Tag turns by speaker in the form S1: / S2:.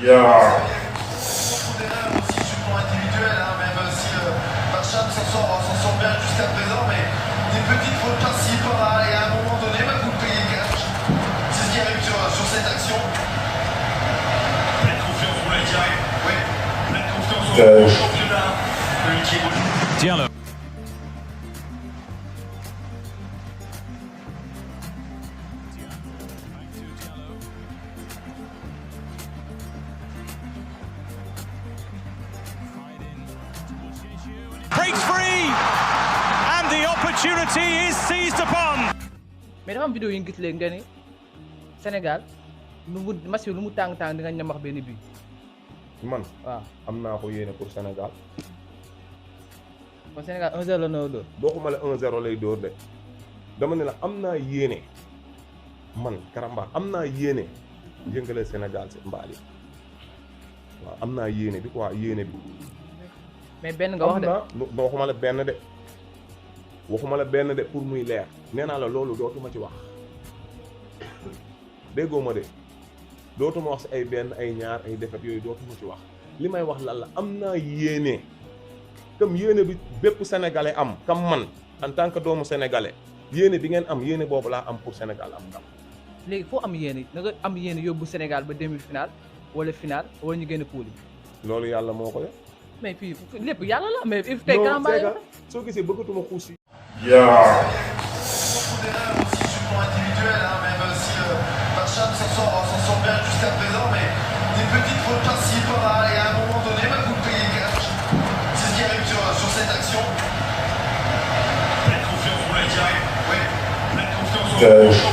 S1: Beaucoup d'erreurs aussi sur le plan individuel, hein, même si Barcham s'en sort bien jusqu'à présent, mais des petites fautes par-ci par-là, et à un moment donné, vous le payez cash. C'est ce qui arrive sur cette action. Pleine confiance, vous l'avez dit. Oui, pleine confiance au championnat.
S2: Diallo. Breaks free, and the opportunity is seized upon.
S3: mais dafa am vidéo yi nga gis léegi nga ni Sénégal match bi lu mu tàng di nga ñamax benn bi.
S4: man
S3: waaw
S4: am naa ko yéene pour Sénégal.
S3: kon Sénégal 1-0 la na dóor.
S4: doxuma la 1-0 lay dóor de dama ne la am naa yéene man Karamba am naa yéene yëngale Sénégal si mbaal yi waaw am naa yéene bi quoi yéene bi.
S3: mais benn nga wax de
S4: waxuma la benn de waxuma la benn de pour muy leer nee naa la loolu dootuma ci wax déggoo ma de dootuma wax si ay benn ay ñaar ay defet yooyu dootuma ci wax li may wax lan la am naa yéene comme yéene bi bépp sénégalais am comme man en tant que doomu sénégalais yéene bi ngeen am yéene boobu laa am pour Sénégal am ndam.
S3: léegi foo am yéene da nga am yéene yóbbu Sénégal ba demi-finale wala finale wala ñu génn poule yi.
S4: loolu yàlla moo ko yor.
S3: mais fii lépp yàlla la mais il tey Karamba
S4: soo gisee bëggatuma xuus yi.
S1: Beaucoup d'erreurs aussi sur le plan individuel, hein, même si Barcham s'en sort bien jusqu'à présent, mais des petites fautes par-ci par-là, et à un moment donné, vous le payez cash. C'est ce qui arrive sur cette action. Pleine confiance, vous l'avez dit. Oui, pleine confiance au